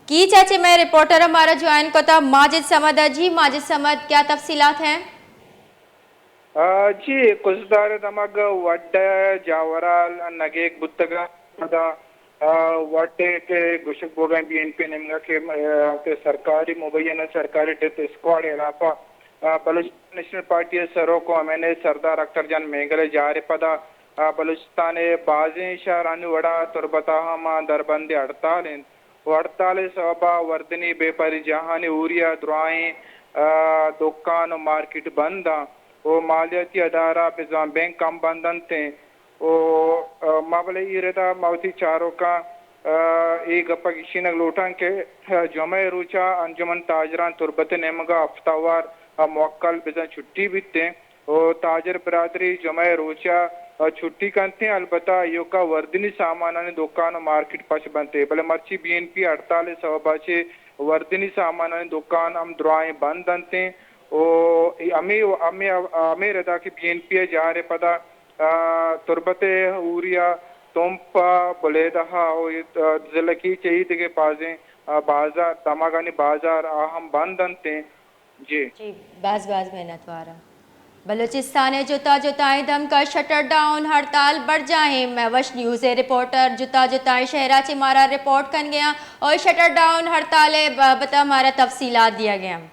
کیچ ءَ چہ مئے رپورٹر ءَ مارا جوائن کتا ماجد صمد ءَ۔ جی ماجد صمد، کیا تفصیلات ہیں؟ آ، جی، کزدار دمگ وڈ جاورال نگیگ بوتگ ءَ پدا، آ، وڈ کہ گوشگ بوگ ءَ بی این پی نیمگ ءَ کہ، آ، کہ سرکاری مبینہ سرکاری ڈیتھ اسکواڈ ءِ ہلاپ ءَ، آ، بلوچستان نیشنل پارٹی ءِ سروک ءُ ایم این اے سردار اختر جان مینگل ءِ جار ءِ پدا، آ، بلوچستان ءِ بازیں شہرانی وڑا تربت ءَ ہم دربندی ہڑتال انت۔ ءُ ہڑتال ءِ سوب ءَ وردنی بیپاری جاہانی اوری ءَ درائیں، آ، دکان ءُ مارکیٹ بند انت ءُ مالیاتی ادارہ بزاں بینک ہم بند انت ءُ، آ، ما بلے اے ردا ما وتی چاروکاں، آ، اے گپ ءَ گیشینگ لوٹاں کہ، آ، جمعہ ءِ روچ ءَ انجمن تاجران تربت ءِ نیمگ ءَ ہفتہ وار، آ، موکل بزاں چھٹی بیت انت۔ ءُ تاجر برادری جمعہ ءِ روچ ءَ چھٹی کنت انت، البتہ ایوک ءَ وردنی سامانانی دکان ءُ مارکیٹ پچ بنت، بلے مرچی بی این پی ہڑتال ءِ سوب ءَ چہ وردنی سامانانی دکان ہم درائیں بند انت ءُ ہمے، ہمے، ہمے ردا کہ بی این پی ءِ جار ءِ پدا، آ، تربت ءِ اوری ءَ تمپ ءَ، بلیدہ ءَ ءُ ضلع کیچ ءِ اے دگہ بازیں، آ، بازار، دمگانی بازار آ ہم بند انت۔ جی۔ جی، باز باز منت وارا۔ بلوچستان ءِ جتا جتائیں دمگ ءَ شٹر ڈاؤن ہڑتال برجاہیں۔ مئے وش نیوز ءِ رپورٹر جتا جتائیں شہر ءَ چہ مارا رپورٹ کنگ ءَ آں اور شٹر ڈاؤن ہڑتال ءِ بابت ءَ مارا تفصیلات دیگ ءَ آں۔